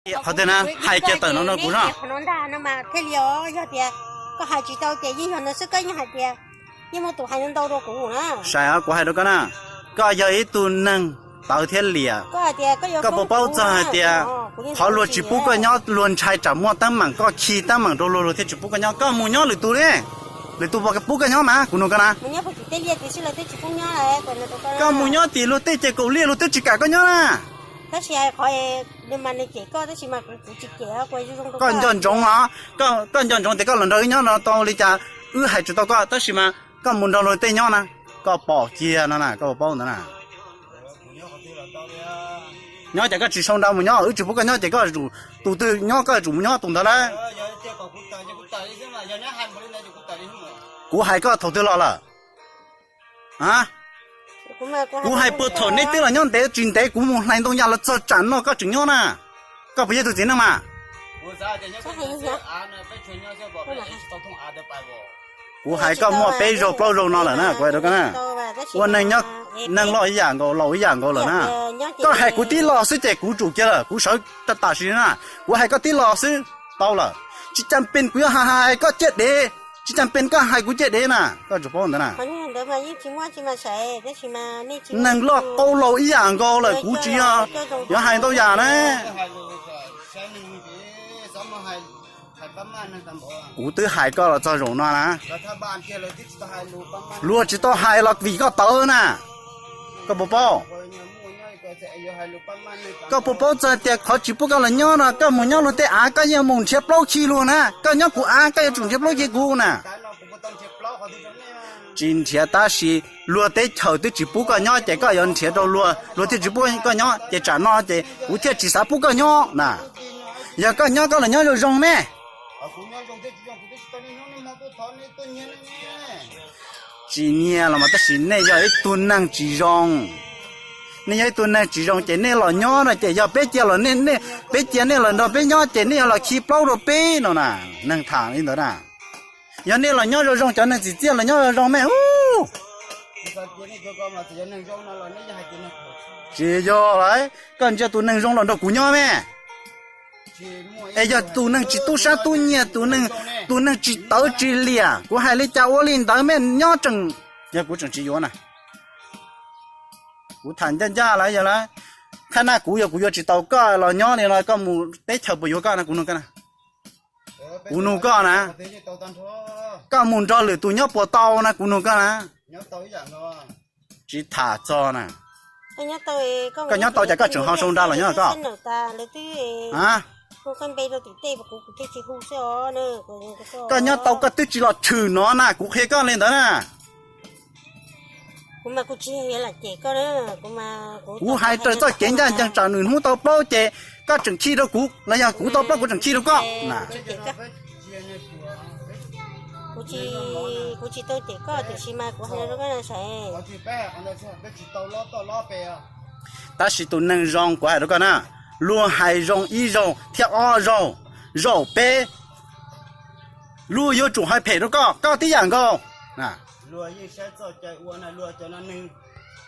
Qhov twg na, hais kiag tawm no rau kuv no. Qhov no ntag no mas thiaj li os, yog tias koj hais tsis tau ces yeej yog no xwb, koj yeej hais tias yeej muaj tus hais ntau ntau rau kuv na. Saib, kuv hais rau koj na, koj yog ib tug neeg tawv thiab liam. Koj puas paub txog hais tias qhov luag tsis pub koj nyob, luag ntshai tsam muaj teeb meem, koj khi teeb meem rau luag, luag thiaj tsis pub koj nyob. Koj mus nyob lwm tus li, lwm tus puas pub koj nyob mas kuv nug koj na. Koj mus nyob tim luag tej ces kaum liaj luag twb tsis kam koj nyob na. Koj nco ntsoov os, koj nco ntsoov tias koj los nrog wb nyob no tau li cas, wb hais tsis tau koj, tab sis mas koj mus nrog luag tej nyob na, koj pom kiag no na, koj puas paub ntawd na. Nyob ces koj tsis sau nra mus nyob, wb tsis pub koj nyob ces koj, tus twg nyob koj yuav tsum mus nyob tus ntawd lauj. Kuv hais koj thaum twg los lawm? Kuv hais puag thaum neb twb los nyob ntev tsis ntev, kuv mus hlais ntoo yas los txog tsam no koj tseem nyob na. Koj puas yog tus txiv neej mas? Kuv hais koj muaj peb zaug plaub zaug no lawm na, kuv hais rau koj na. Ua neeg nyob, neeg loj ib yam nkaus, laus ib yam nkaus lawm na. Koj hais kuv tib lo xwb ces kuv tsum kiag lawm, kuv sawv tam sim na. Kuv hais koj tib lo xwb tau lawm. Tsis cas pes kuv yuav hais hais koj ciaj dev, tsis cas pes koj hais kuv ciaj dev na, koj tsum paub ntawd na. Neeg loj qau laus ib yam nkaus lawm, kuv tsis yog yuav hais ntau yam na. Kuv twb hais koj los txog zaum no na. Luag tsis tau hais los vim koj tawv na. Koj puas paub? Koj puas paub txog tias qhov tsis pub koj los nyob no, koj mus nyob luag tej av koj yeej mus nrhiav plaub khi luag na, koj nyob kuv av koj yuav tsum nrhiav plaub khi kuv na. Tsis nrhiav tab sis luag teb chaws twb tsis pub koj nyob ces koj yuav nrhiav rau luag, luag thiaj tsis pub koj nyob ces tsam no ces kuv thiaj tsis xav pub koj nyob na. Yog koj nyob koj los nyob zoo zoo me. Tsis nyiag los mas tab sis nej yog ib tug neeg tsis zoo. Nej yog ib tug neeg tsis zoo ces nej los nyob no ces yog peb cia los, peb cia nej los nrog peb nyob ces nej yuav los khi plaub rau peb no na. Neeg tham li ntawd na. Yog nej los nyob zoo zoo, cov neeg tsim txiaj los nyob zoo zoo me hu. Tsis yog lawm, koj ntsia tus neeg zoo los nrog kuv nyob me. Es yog tus neeg tsis tub sab tub nyiag, tus neeg tsis tawv tsis liam, kuv hais li cas ua li ntawd me nyob tseem, yog kuv tseem tsis yuav na. Kuv tham ncaj ncaj lawm yog lawm, qhab na kuv yog kuv yuav tsis tau koj los nyob li no, koj mus teb chaws puas yuav koj na, kuv nug koj na. Kuv nug koj na, koj mus nrog lwm tus nyob puas tau na, kuv nug koj na. Tsis tham txog na. Koj nyob tau ces koj tseem ho sau nra los nyob koj. Koj nyob tau koj twb tsis los tshwm no na, kuv qhia koj li ntawd na. Kuv hais raws txoj kev ncaj ncees tsam nws hnub tau plaub ces koj tseem khi rau kuv los yog kuv tau plaub kuv tseem khi rau koj na. Tab sis tus neeg zoo kuv hais rau koj na, luag hais zoo ib zaug thiab ob zaug, zaum peb luag yuav tsum hais phem rau koj, koj tib yam nkaus.